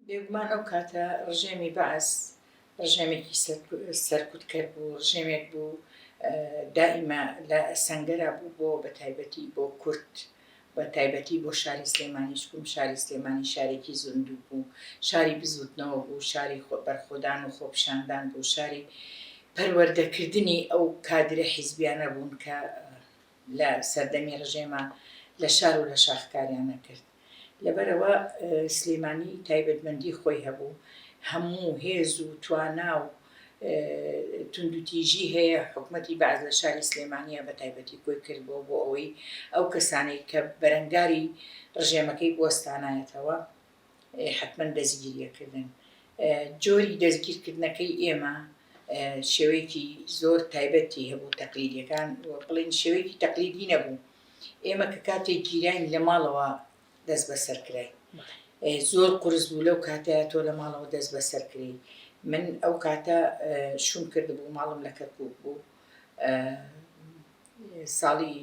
بێگومان ئەو کاتە ڕژێمی بەعس ڕژێمێکی سەرکوتکەر بوو، ڕژێمێک بوو دائیمە لە سەنگەرا بوو بۆ بە تایبەتی بۆ کورد بە تایبەتی بۆ شاری سلێمانی چکوم شاری سلێمانی شارێکی زیندوو بوو، شاری بزووتنەوە بوو، شاری بەرخۆدان و خۆپیشاندان بوو، شاری پەروەردەکردنی ئەو کادرە حیزبیانە بوون کە لە سەردەمی ڕژێما لە شار و لە شاخ کاریان ئەکرد. لەبەرئەوە سلێمانی تایبەتمەندی خۆی هەبوو، هەموو هێز و توانا و توندوتیژی هەیە حکومەتی بەعس لە شاری سلێمانیە بە تایبەتی کۆی کردبووە بۆ ئەوەی ئەو کەسانەی کە بەرەنگاری ڕژێمەکەی بوەستانایەتەوە حەتمەن دەستگیریەکردن. جۆری دەستگیرکردنەکەی ئێمە شێوەیەکی زۆر تایبەتی هەبوو تەقلیدیەکان بڵێین شێوەیەکی تەقلیدی نەبوو ئێمە کە کاتێک گیراین لە ماڵەوە دەست بەسەر کراین زۆر قورس بوو لەو کاتەیە تۆ لە ماڵەوە دەست بەسەر کری من ئەو کاتە شوم کردبوو ماڵم لە کەرکک بوو ساڵی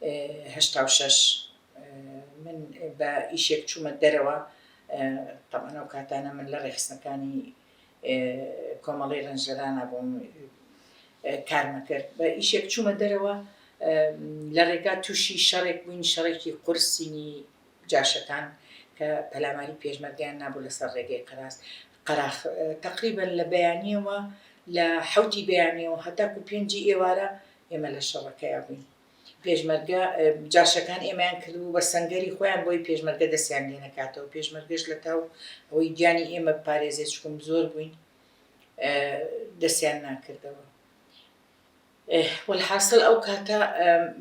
86 من بە ئیشێک چوومە دەرەوە تەبعەن ئەو کاتانە من لە ڕێکخستنەکانی کۆمەڵەی ڕەنجدەرانە بووم کارمە کرد بە ئیشێک چوومە دەرەوە لە ڕێگا تووشی شەڕێک بووین شەڕێکی قورسینی جاشەکان کە پەلاماری پێشمەرگەیان نابوو لەسەر ڕێگەی قەراس قەراخ تقریبا لە بەیانیەوە لە حوتی بەیانیەوە هەتاکو پێنجی ئێوارە ئێمە لە شەڕەکەیا بووین پێشمەرگە جاشەکان ئێمەیان کردبوو بە سەنگەری خۆیان بۆی پێشمەرگە دەستیان لێ نەکاتەوە پێشمەرگەش لە تاو ئەوەی گیانی ئێمە بپارێزێت چکم زۆر بووین دەستیان ناکردەوە وەلحاسڵ ئەو کاتە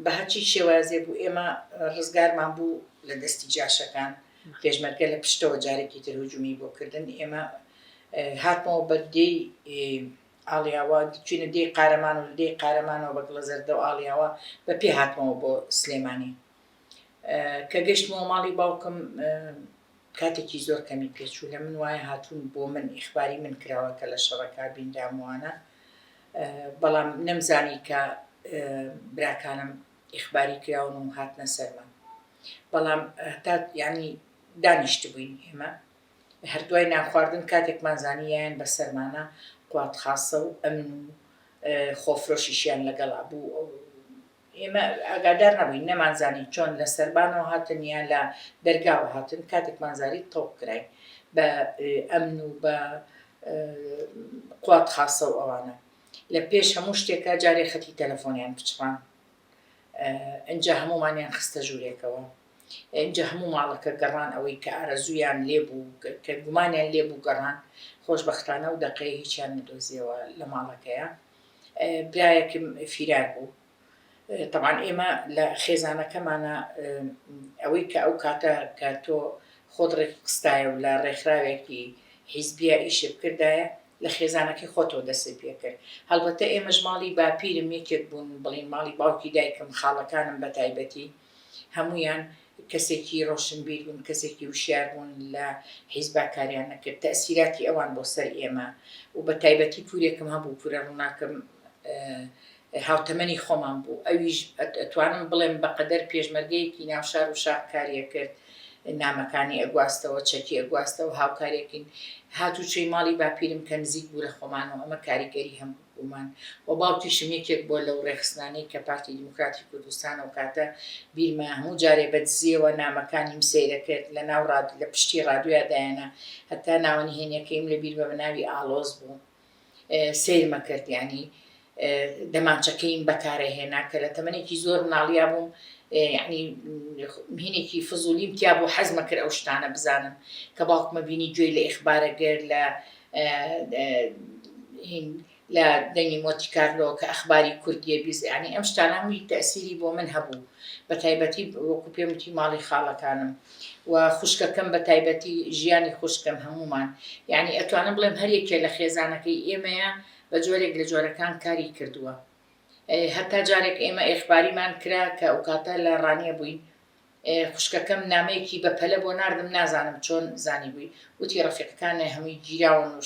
بە هەرچی شێوازێ بوو ئێمە ڕزگارمان بوو لە دەستی جاشەکان پێشمەرگە لە پشتەوە جارێکی تر هجومی بۆ کردن ئێمە هاتمەوە بە دێی ئاڵیاوە چوینە دێی قارەمان و لە دێی قارەمانەوە بە گڵەزەردە و ئاڵیاوە بە پێ هاتمەوە بۆ سلێمانی. کە گەشتمەوە ماڵی باوکم کاتێکی زۆر کەمی پێچوو لە من وایە هاتوون بۆ من ئیخباری من کراوە کە لە شەڕەکە بینراموانە بەڵام نەمزانی کە براکانم ئیخباری کراون و هاتنە سەرمان بەڵام هەتا یانی دانیشتبووین ئێمە هەر دوای نانخواردن کاتێکمان زانی یایان بەسەرمانە قوات خاسە و ئەمن و خۆفرۆشیشیان لەگەڵا بوو ئێمە ئاگادار نەبووین نەمانزانی چۆن لە سەربانەوە هاتن یان لە دەرگاوە هاتن کاتێکمان زانی تەوق کراین بە ئەمن و بە قوات خاسە و ئەوانە لە پێش هەموو شتێکا جارێ خەتی تەلەفۆنیان پچڕان ئینجا هەموومانیان خستە ژوورێکەوە ئینجا هەموو ماڵەکە گەڕان ئەوەی کە ئارەزوویان لێ بوو کە گومانیان لێ بوو گەڕان خۆشبەختانە و دەقەیە هیچیان نەدۆزیەوە لە ماڵەکەیە برایەکم فیرار بوو تەبعەن ئێمە لە خێزانەکەمانە ئەوەی کە ئەو کاتە کە تۆ خۆت ڕێکخستایە و لە ڕێکخراوێکی حیزبیە ئیشت بکردایە لە خێزانەکەی خۆتەوە دەستت پێکرد هەڵبەتە ئێمەش ماڵی باپیرم یەکێک بوون بڵین ماڵی باوکی دایکم خاڵەکانم بە تایبەتی هەموویان کەسێکی ڕۆشنبیر بوون کەسێکی وشیار بوون لە حیزبا کاریان نەکرد تەئسیراتی ئەوان بۆ سەر ئێمە و بە تایبەتی پورێکم هەبوو پورە ڕووناکم هاوتەمەنی خۆمان بوو ئەویش ئەتوانم بڵێم بەقەدەر پێشمەرگەیەکی ناو شار و شاخ کاریە کرد نامەکانی ئەگواستەوە چەکی ئەگواستەوە هاوکارێکین هاتوچۆی ماڵی باپیرم کە نزیک بوو لە خۆمانەوە ئەمە کاریگەری هەم بوومان و باوکیشم یەکێک بووە لەو ڕێکخستنانەی کە پارتی دیموکراتی کوردستان ئەو کاتە بیرمە هەموو جارێ بە دزیەوە نامەکانیم سەیرەکرد لە ناو ڕاد لە پشتی ڕادیۆیا دایەنا هەتا ناوە نهێنیەکەیم لە بیرمە بە ناوی ئاڵۆز بوو سەیرمە کرد یانی دەمانچەکەیم بەکارەهێنا کە لە تەمەنێکی زۆر مناڵیا بووم یعنی هینێکی فزولیم تیا بوو حەزمە کرد ئەو شتانە بزانم کە باوکمە بینی گوێی لە ئیخبارە گرت لە هین لە دەنگی مۆنتی کارلۆ کە ئەخباری کوردیە 20 یعنی ئەم شتانە هەمووی تەئسیری بۆ من هەبوو بە تایبەتی وەکو پێم وتی ماڵی خاڵەکانم و خوشکەکەم بە تایبەتی ژیانی خوشکم هەموومان یعنی ئەتوانم بڵێم هەر یەکێ لە خێزانەکەی ئێمەیە بە جۆرێک لە جۆرەکان کاری کردووە هەتا جارێک ئێمە ئێخباریمان کرا کە ئەوکاتە لە ڕانیە بووین خوشکەکەم نامەیەکی بە پەلە بۆ ناردم نازانم چۆن زانیبووی وتی ڕەفیقەکانێ هەمووی گیراون و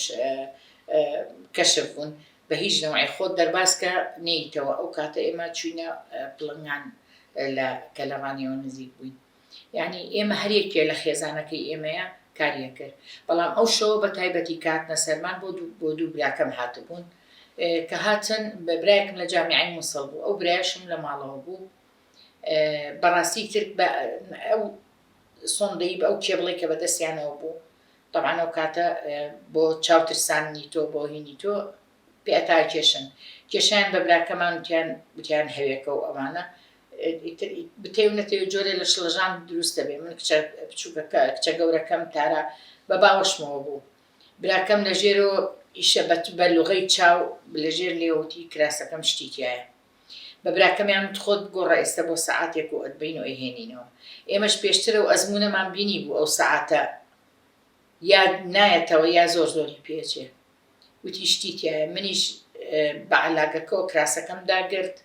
کەشف بوون بە هیچ نەوعێ خۆت دەرباز کە نێیتەوە ئەو کاتە ئێمە چوینە پڵنگان لە کە لە ڕانیەوە نزیک بووین یعنی ئێمە هەر یەکێ لە خێزانەکەی ئێمەیە. کاری ئەکرد بەڵام ئەو شەوە بە تایبەتی کە هاتنە سەرمان بۆ دوو بۆ دوو براکەم هاتبوون کە هاتن بە برایەکم لە جامیعەی موسڵ بوو ئەو برایەشم لە ماڵەوە بوو بەڕاستی تر بە ئەو سۆندەی بە ئەو کێبڵێک کە بەدەستیانەوە بوو تەبعەن ئەو کاتە بۆ چاو ترساندنی تۆ بۆ هینی تۆ پێ ئەتاکێشن کێشیان بە براکەمان وتیان وتیان هەوێکە و ئەمانە ئیتر بتەوێ و نەتەوێ جۆرێ لە شڵەژان دروست دەبێ من کچە بچووکەکە کچە گەورەکەم تارا بە باوەشمەوە بوو براکەم لە ژێرەوە ئیشە بە بە لوغەی چاو لە ژێر لێوەتی کراسەکەم شتی تایە بە براکەمیان وت خۆت بگۆڕە ئێستا بۆ سەعاتێک و ئەتبەین و ئەیهێنینەوە ئێمەش پێشتر ئەو ئەزموونەمان بینی بوو ئەو سەعاتە یا نایەتەوە یا زۆر زۆری پێچێ وتی شتی تیایە منیش بە عەلاگەکەوە کراسەکەم داگرت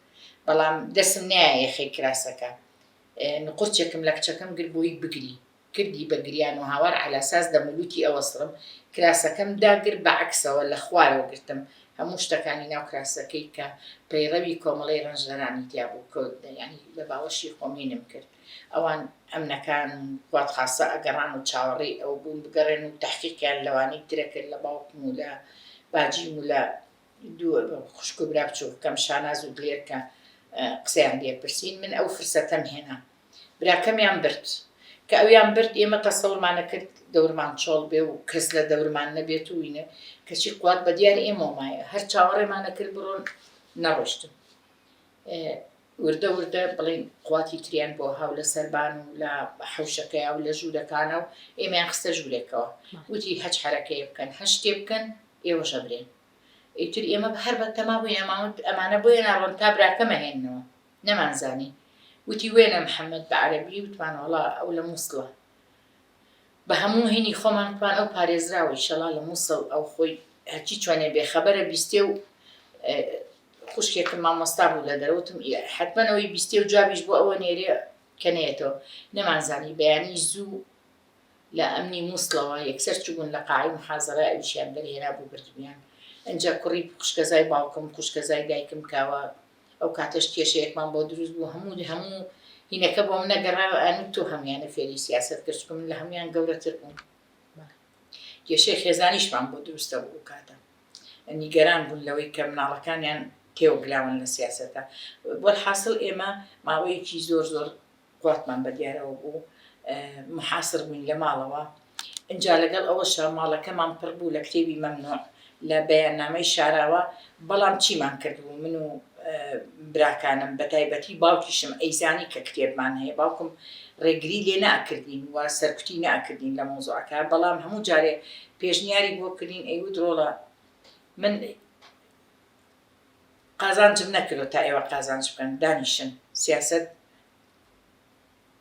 بەڵام دەسم نایە یەخەی کراسەکە نقورچێکم لە کچەکەم گرت بۆی بگری کردی بە گریان و هاوار عەلاساس دەمولوتی ئەوەسڕم کراسەکەم داگرت بە عەکسەوە لە خوارەوە گرتم هەموو شتەکانی ناو کراسەکەی کە پەیڕەوی کۆمەڵەی ڕەنجدەرانی تیا بوو کە یانی لە باوەشی خۆم هینم کرد ئەوان ئەمنەکان قوات خاسە ئەگەڕان و چاوەڕێی ئەو بوون بگەڕێن و تەحقیقیان لەوانەی ترە کرد لە باوکم و لە باجیم و لە دوو خوشک و برا بچووکەکەم شاناز و دلێر کە قسەیان لێ پرسین من ئەو فرسەتەم هێنا براکەمیان برد کە ئەویان برد ئێمە تەسەورمان ئەکرد دەورمان چۆڵ بێ و کەس لە دەورمان نەبێت و وینە کەچی قوات بە دیار ئێمەوە مایە هەر چاوەڕێمان ئەکرد بڕۆن نەڕۆشتن وردە وردە بڵێن قواتی تریان بۆ هاو لە سەربان و لە حەوشەکەیا و لە ژوورەکانە و ئێمەیان خستە ژوورێکەوە وتی هەچ حەرەکەیە بکەن هەر شتێ بکەن ئێوەش ئەبرێن ئیتر ئێمە هەر بە تەما بووین ئەمانوت ئەمانە بۆیە ناڕۆن تا براکەمە هێننەوە نەمانزانی وتی وێنە محەمەد بە عەرەبی وتمان وەڵا ئەو لە موسڵە بە هەموو هینی خۆمان وتمان ئەو پارێزراوە ئیشەڵا لە موسڵ ئەو خۆی هەرچی چۆنێ بێ خەبەرە بیستێ و خوشکێکم مامۆستا بوو لە دەرەوە وتم حتمما ئەوەی بیستێ و جوابیش بۆ ئەوە نێرێ کە نەیەتەوە نەمانزانی بەیانی زوو لە ئەمنی موسڵەوە یەکسەر چووبوون لە قاعەی موحازەرە ئەویشیان دەرهێنابوو بردبوویان ئینجا کوڕی خوشکەزای باوکم خوشکەزای دایکم کاوە ئەو کاتەش کێشەیەکمان بۆ دروست بوو هەموو هەموو هینەکە بۆم نەگەڕایەوە ئەیانوت تۆ هەمویانە فێری سیاسەت کرد چونکە من لە هەمویان گەورەتر بووم کێشەی خێزانیشمان بۆ دروستە بوو ئەو کاتە نیگەران بوون لەوەی کە مناڵەکانیان تێوەگلاون لە سیاسەتە وەلحاسڵ ئێمە ماوەیەکی زۆر زۆر قواتمان بە دیارەوە بوو محاسر بووین لە ماڵەوە ئینجا لەگەڵ ئەوەشا ماڵەکەمان پڕ بوو لە کتێبی مەمنوع لە بەیاننامەی شاراوە بەڵام چیمان کردبوو من و براکانم بە تایبەتی باوکیشم ئەیزانی کە کتێبمان هەیە باوکم ڕێگری لێ نەئەکردین و سەرکوتی نەئەکردین لە مەوزوعەکە بەڵام هەموو جارێ پێشنیاری بۆ کردین ئەیوت ڕۆڵە من قازانجم نەکردوە تا ئێوە قازانج بکەن دانیشن سیاسەت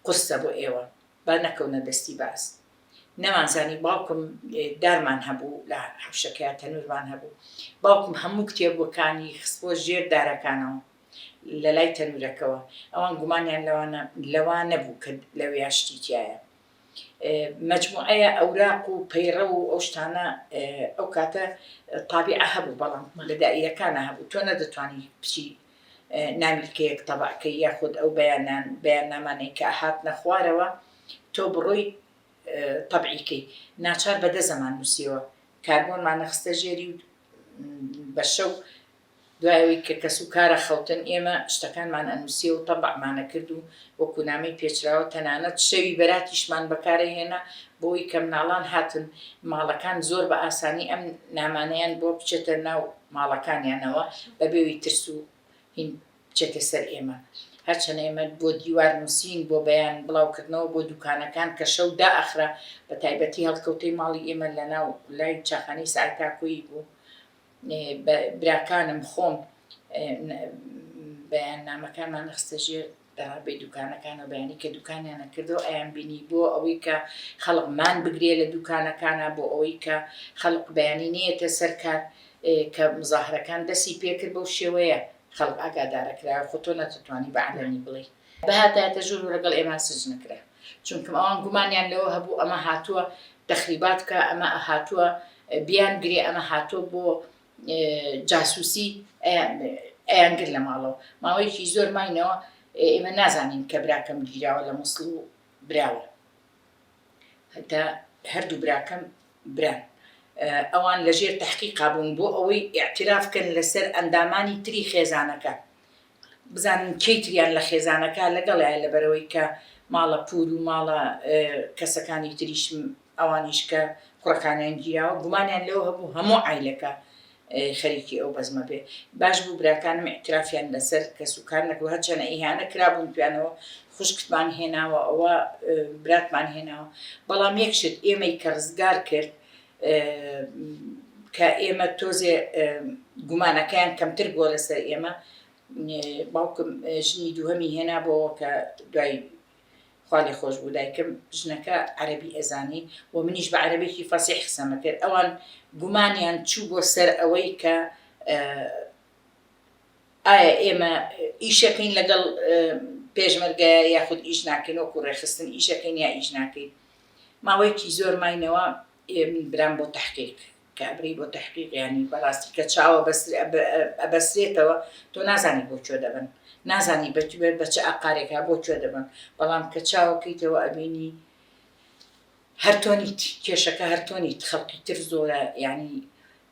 قورسە بۆ ئێوە با نەکەونە دەستی بەعس نەمانزانی باوکم دارمان هەبوو لە حەوشەکەیا تەنورمان هەبوو باوکم هەموو کتێبەکانی خستبووە ژێر دارەکانەوە لە لای تەنورەکەوە ئەوان گومانیان لەوانە لەوە نەبوو کە لەویا شتی تایە مەجموعەیە ئەوراق و پەیڕەو و ئەو شتانە ئەو کاتە تابیعە هەبوو بەڵام لە دائیرەکانە هەبوو تۆ نەدەتوانی بچی نامیلکەیەک تەبعکەی یاخود ئەو بەیانان بەیاننامانەی کە هاتنە خوارەوە تۆ بڕۆی تەبعیکەی ناچار بە دەزەمان نووسیەوە کاربۆنمانە خستە ژێری و بە شەو دوای ئەوەی کە کەس و کارە خەوتن ئێمە شتەکانمان ئەنووسی و تەبعمانە کرد و وەکو نامەی پێچراوە تەنانەت شەوی بەراتیشمان بەکارەهێنا بۆی کە مناڵان هاتن ماڵەکان زۆر بە ئاسانی ئەم نامانەیان بۆ بچێتە ناو ماڵەکانیانەوە بەبێ وی ترس و هین بچێتە سەر ئێمە. هەرچەنە ئێمە بۆ دیوار نووسین، بۆ بەیان بڵاوکردنەوە بۆ دوکانەکان کە شەو دائەخرا، بە تایبەتی هەڵکەوتەی ماڵی ئێمە لە ناو لای چاخانەی سەعید تاکۆیی بوو، بە براکانم خۆم بەیاننامەکانمان خستە ژێر دەڕابەی دوکانەکانەوە بەیانی کە دوکانیانە کردەوە ئەیان بینی بۆ ئەوەی کە خەڵک مان بگرێ لە دوکانەکانە بۆ ئەوەی کە خەڵک بەیانی نەیەتە سەر کار کە مزاهرەکان دەسی پێکرد بەو شێوەیە خەڵک ئاگادارەکرا خۆ تۆ نەتتوانی بە عەلەنی بڵێی بهاتایەتە ژوور و لەگەڵ ئێمە سجنەکرا چونکم ئەوان گومانیان لەوە هەبوو ئەمە هاتووە تەخریبات بکا ئەمە هاتووە بیان گرێ ئەمە هاتووە بۆ جاسوسی ئەیانگر لە ماڵەوە ماوەیەکی زۆر ماینەوە ئێمە نازانین کە براکەم گیراوە لە موسڵ و براوە هەتا. هەردوو براکەم بران ئەوان لەژێر تەحقیقا بوون بۆ ئەوەی ئیعتراف کەن لەسەر ئەندامانی تری خێزانەکە بزانن کێی تریان لە خێزانەکە لەگەڵیان لەبەرەوەی کە ماڵە پوور و ماڵە کەسەکانی تریش ئەوانیش کە کوڕەکانیان گیراوە گومانیان لەوە هەبوو هەموو عایلەکە خەریکی ئەو بەزمە بێ. باش بوو براکانم ئیعترافیان لەسەر کەسوکار نەکرد هەرچەنە ئیهانە کرابوون پێیانەوە خوشکتمان هێناوە ئەوە براتمان هێناوە بەڵام یەک شت ئێمەی کە ڕزگار کرد کە ئێمە تۆزێ گومانەکەیان کەمتر بووە لەسەر ئێمە باوکم ژنی دووهەمی هێنابەوە کە دوای خوا لێ خۆش بوو دایکم ژنەکە عەرەبی ئەزانی و منیش بە عەرەبێکی فەسیح قسەم ئەکرد ئەوان گومانیان چوو بۆ سەر ئەوەی کە ئایا ئێمە ئیشەکەین لەگەڵ پێشمەرگەیە یاخود ئیش ناکەین وەکو ڕێکخستن ئیشەکەین یا ئیش ناکەین ماوەیەکی زۆر ماینەوە من برام بۆ تەحقیق کە ئەبرێی بۆ تەحقیق یانی بەڕاستی کە چاوە ئەبەسرێتەوە تۆ نازانی بۆ کوێ دەبن نازانی بە چ ئاقارێکا بۆ کوێ دەبن بەڵام کە چاوەکەیتەوە ئەبینی هەر تۆ نیت کێشەکە هەر تۆ نیت خەڵکی تر زۆرە یانی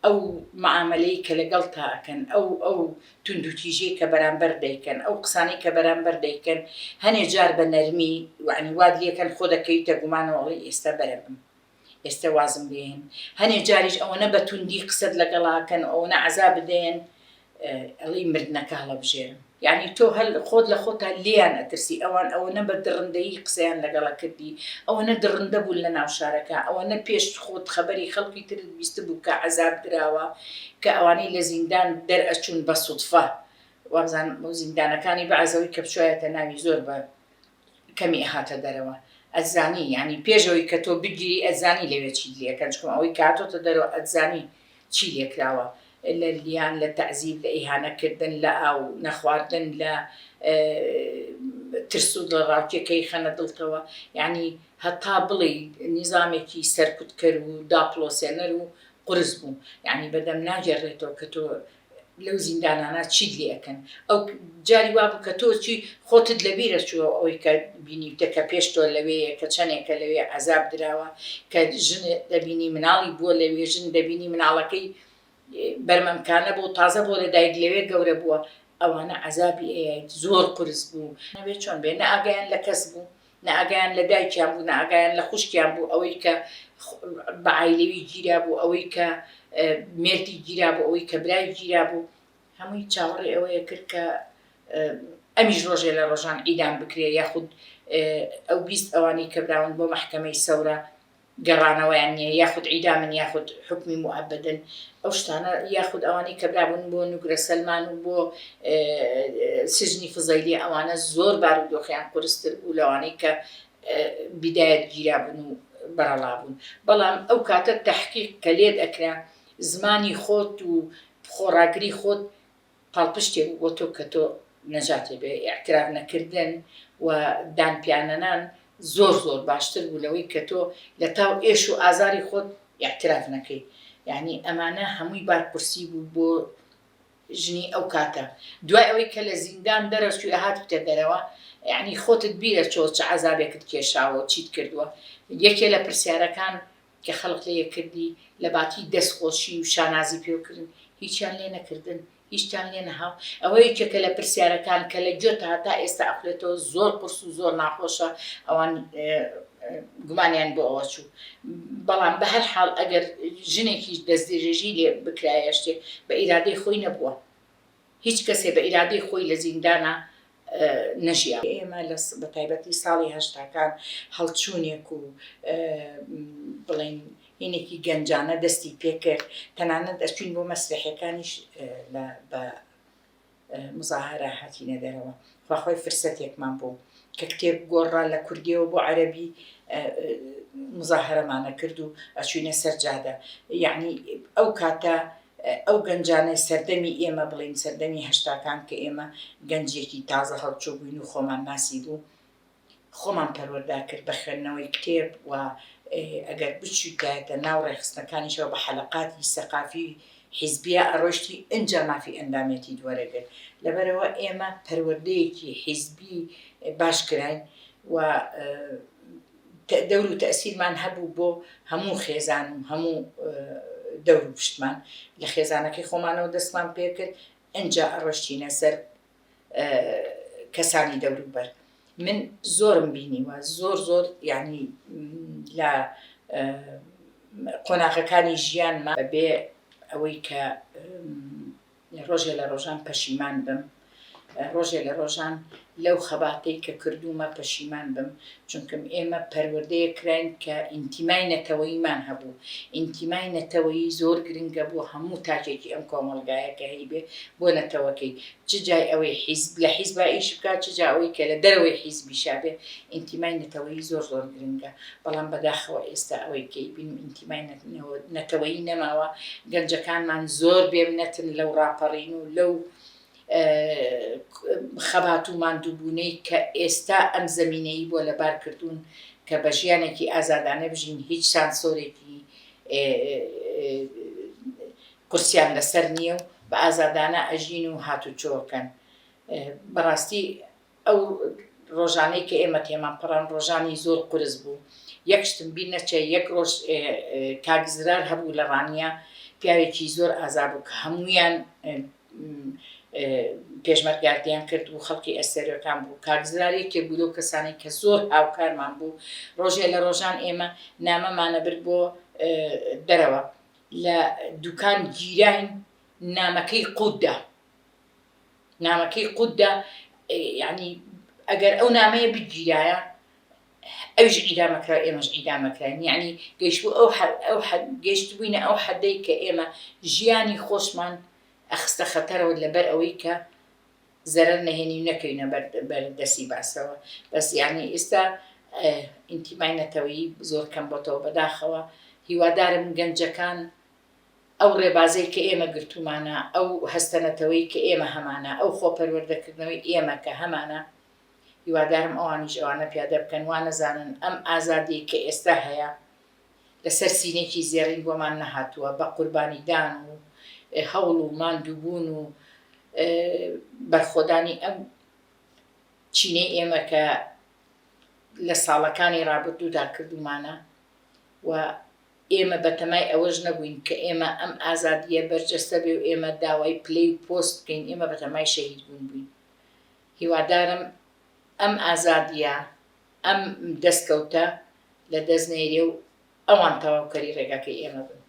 ئەو معامەلەی کە لەگەڵتا ئەکەن ئەو ئەو توندوتیژیەی کە بەرامبەر دەیکەن ئەو قسانەی کە بەرامبەر دەیکەن هەنێ جار بە نەرمی یانی وات لێکەن خۆ دەکەویتە گومانەوە ئەڵێی ئێستا بەرەبم ئێستە وازم بێن هەنێ جاریش ئەوەنە بە توندی قسەت لەگەڵا کەن ئەوەنە عەزابت دەیەن ئەڵێی مردنەکە هەڵەبژێرم یانی تۆ هەر خۆت لە خۆتا لێیان ئەترسی ئەوان ئەوەنە بە دڕندەیی قسەیان لەگەڵە کردی ئەوەنە دڕندە بوون لە ناو شارەکە ئەوەنە پێش خۆت خەبەری خەڵکی ترت بیستبوو کە عەزاب دراوە کە ئەوانەی لە زیندان دەرئەچوون بە سودفە وابزانم زیندانەکانی بەعس ئەوەی کە بچوایەتە ناوی زۆر بە کەمی ئەهاتە دەرەوە ئەتزانی یانی پێش ئەوەی کە تۆ بگیری ئەتزانی لەوێ چیت لێ ئەکەن چونکە ئەوەی کە هاتۆتە دەرەوە ئەتزانی چی لێ کراوە لە لیان لە تەعزیب لە ئیهانە کردن لە ئاو نەخواردن لە ترس و دڵەڕاوکێ کە ئیخەنە دڵتەوە یانی هەتا بڵێی نیزامێکی سەرکوتکەر و داپڵۆسێنەر و قورس بوو یانی بەدەم ناگێڕێتەوە کە تۆ لەو زیندانانە چیت لێ ئەکەن ئەو جاری وابوو کە تۆ چی خۆتت لە بیرە چووە ئەوەی کە بینیوتە کە پێش تۆ لەوێیە کە چەنێکە لەوێ عەزاب دراوە کە ژن دەبینی مناڵی بووە لەوێ ژن دەبینی مناڵەکەی بەرمەمکانە بۆ تازە بۆ لە دایک لەوێ گەورە بووە ئەوانە عەزابی ئەیایت زۆر قورس بوو نەبێ چۆن بێ نە ئاگایان لە کەس بوو نە ئاگایان لە دایکیان بوو، نە ئاگایان لە خوشکیان بوو، ئەوەی کە بە عایلەوی گیرابوو، ئەوەی کە مێردی گیرابوو، ئەوەی کە برای گیرابوو، هەمووی چاوەڕێی ئەوەیە کرد کە ئەمیش ڕۆژێ لە ڕۆژان عیدام بکرێ یاخود ئەو 20 ئەوانەی کە براون بۆ مەحکەمەی سەورە گەڕانەوەیان نییە یاخود عیدامن یاخود حوکمی موئەبەدن ئەو شتانە یاخود ئەوانەی کە برابوون بۆ نوگرە سەلمان و بۆ سجنی فزەیلی ئەوانە زۆر بارودۆخیان قورستر بوو لەوانەی کە بیدایەت گیرابوون و بەرەڵا بوون بەڵام ئەو کاتە تەحقیق کە لێت ئەکرا زمانی خۆت و خۆڕاگری خۆت پاڵپشتێک بوو بۆ تۆ کە تۆ نەجاتێ بێ ئیعتراف نەکردن و دان پیانەنان زۆر زۆر باشتر بوو لەوەی کە تۆ لە تاو ئێش و ئازاری خۆت ئیعتراف نەکەی یانی ئەمانە هەمووی بار قورسی بوو بۆ ژنی ئەو کاتە دوای ئەوەی کە لە زیندان دەرەچووی ئەهاتیتە دەرەوە یانی خۆتت بیرە چۆ چ عەزابێکت کێشاوە و چیت کردووە یەکێ لە پرسیارەکان کە خەڵک لێ کردی لە باتی دەست خۆشی و شانازی پێوە کردن هیچیان لێ نەکردن هیچتان لێ نەهاو ئەوە یەکێکە لە پرسیارەکان کە لە گوێتا تا ئێستا ئەخولێتەوە زۆر قورس و زۆر ناخۆشە ئەوان گومانیان بۆ ئەوە چوو بەڵام بە هەر حاڵ ئەگەر ژنێکیش دەستدرێژی لێ بکرایە شتێک بە ئیرادەی خۆی نەبووە هیچ کەسێ بە ئیرادەی خۆی لە زیندانا نەژیا. ئێمە لە بە تایبەتی ساڵی هەشتاکان هەڵچوونێک و بڵێین هینێکی گەنجانە دەستی پێکرد، تەنانەت ئەچووین بۆ مەسرەحیەکانیش لە بە مزاهەرە هاتینە دەرەوە. خوا خۆی فرسەتێکمان بوو کە کتێب گۆڕا لە کوردیەوە بۆ عەرەبی مزاهەرەمان ئەکرد و ئەچووینە سەر جادە. یەعنی ئەو کاتە ئەو گەنجانەی سەردەمی ئێمە بڵێین سەردەمی هەشتاکان کە ئێمە گەنجێکی تازە هەڵچوو بووین و خۆمان ناسیبوو خۆمان پەروەردە کرد بە خوێندنەوەی کتێب و ئەگەر بچوویتایەتە ناو ڕێکخستنەکانیشەوە بە حەلەقاتی سەقافی حیزبیە ئەڕۆیشتی ئنجا مافی ئەندامێتیت وەرەگرت لەبەرئەوە ئێمە پەروەردەیەکی حیزبی باش کراین و. دەور و تەئسیرمان هەبوو بۆ هەموو خێزان و هەموو دەور و پشتمان لە خێزانەکەی خۆمانەوە دەستمان پێکرد ئنجا ئەڕۆشتینە سەر کەسانی دەوروبەر من زۆرم بینیوە زۆر زۆر یعنی لە قۆناغەکانی ژیانما بەبێ ئەوەی کە ڕۆژێ لە ڕۆژان پەشیمان بم، ڕۆژێ لە ڕۆژان لەو خەباتەی کە کردوومە پەشیمان بم، چونکم ئێمە پەروەردەیەک کراین کە ئینتیمای نەتەوەییمان هەبوو، ئینتیمای نەتەوەیی زۆر گرنگە بۆ هەموو تاکێکی ئەم کۆمەڵگایە کە هەیبێ بۆ نەتەوەکەی، چ جای ئەوەی حیزب لە حیزبا ئیش بکا چ جا ئەوەی کە لە دەرەوەی حیزبیشا بێ، ئینتیمای نەتەوەیی زۆر زۆر گرنگە، بەڵام بەداخەوە ئێستا ئەوەی کە ئەیبینم ئینتیمای نەتەوەیی نەماوە، گەنجەکانمان زۆر بێمنەتن لەو ڕاپەڕین و لەو خەبات و ماندووبوونەی کە ئێستا ئەم زەمینەی بۆ لەبار کردوون کە بە ژیانێکی ئازادانە بژین، هیچ سانسۆرێکی قورسیان لەسەر نییە و بە ئازادانە ئەژین و هاتوچۆ ئەکەن. بەڕاستی ئەو ڕۆژانەی کە ئێمە تێمان پەڕاند ڕۆژانی زۆر قورس بوو. یەک شتم بیر نەچێ یەک ڕۆژ کاک زرار هەبوو لە ڕانیە پیاوێکی زۆر ئازا بوو کە هەموویان پێشمەرگاردیان کرد و خەڵکی ئەستێرەکان بوو. کاک زرار یەکێک بوو لەو کەسانەی کە زۆر هاوکارمان بوو. ڕۆژێ لە ڕۆژان ئێمە نامەمانە برد بۆ دەرەوە لە دوکان گیراین نامەکەی قووت دا. نامەکەی قوت دا یانی ئەگەر ئەو نامەیە بگیرایە ئەویش عیدام ئەکرا ئێمەش عیدام ئەکراین یانی گەیشتبوو ئەو ئەو گەیشتبووینە ئەو حەدەی کە ئێمە ژیانی خۆشمان ئەخستە خەتەرەوە لەبەر ئەوەی کە زەرەر نەهێنی و نەکەوینە بەر بەر دەستی باسەوە بەس یانی ئێستا ئینتیمای نەتەوەیی زۆر کەم بۆتەوە بەداخەوە هیوادارم گەنجەکان ئەو ڕێبازەی کە ئێمە گرتوومانە، ئەو هەستە نەتەوەیی کە ئێمە هەمانە، ئەو خۆپەروەردەکردنەوەی ئێمە کە هەمانە، هیوادارم ئەوانیش ئەوانە پیادە بکەن، وا نەزانن ئەم ئازادیەی کە ئێستا هەیە لەسەر سینێکی زێڕین بۆمان نەهاتووە، بە قوربانیدان و هەوڵ و ماندووبوون و بەرخۆدانی ئەم چینەی ئێمە کە لە ساڵەکانی ڕابردوودا کردوومانە و ئێمە بەتەمای ئەوەش نەبووین کە ئێمە ئەم ئازادییە بەرجەستە بێ و ئێمە داوای پلەی و پۆست بکەین، ئێمە بەتەمای شەهید بوون بووین. هیوادارم ئەم ئازادییە، ئەم دەستکەوتە لە دەست نەیرێ و ئەوان تەواوکەری ڕێگاکەی ئێمە بن.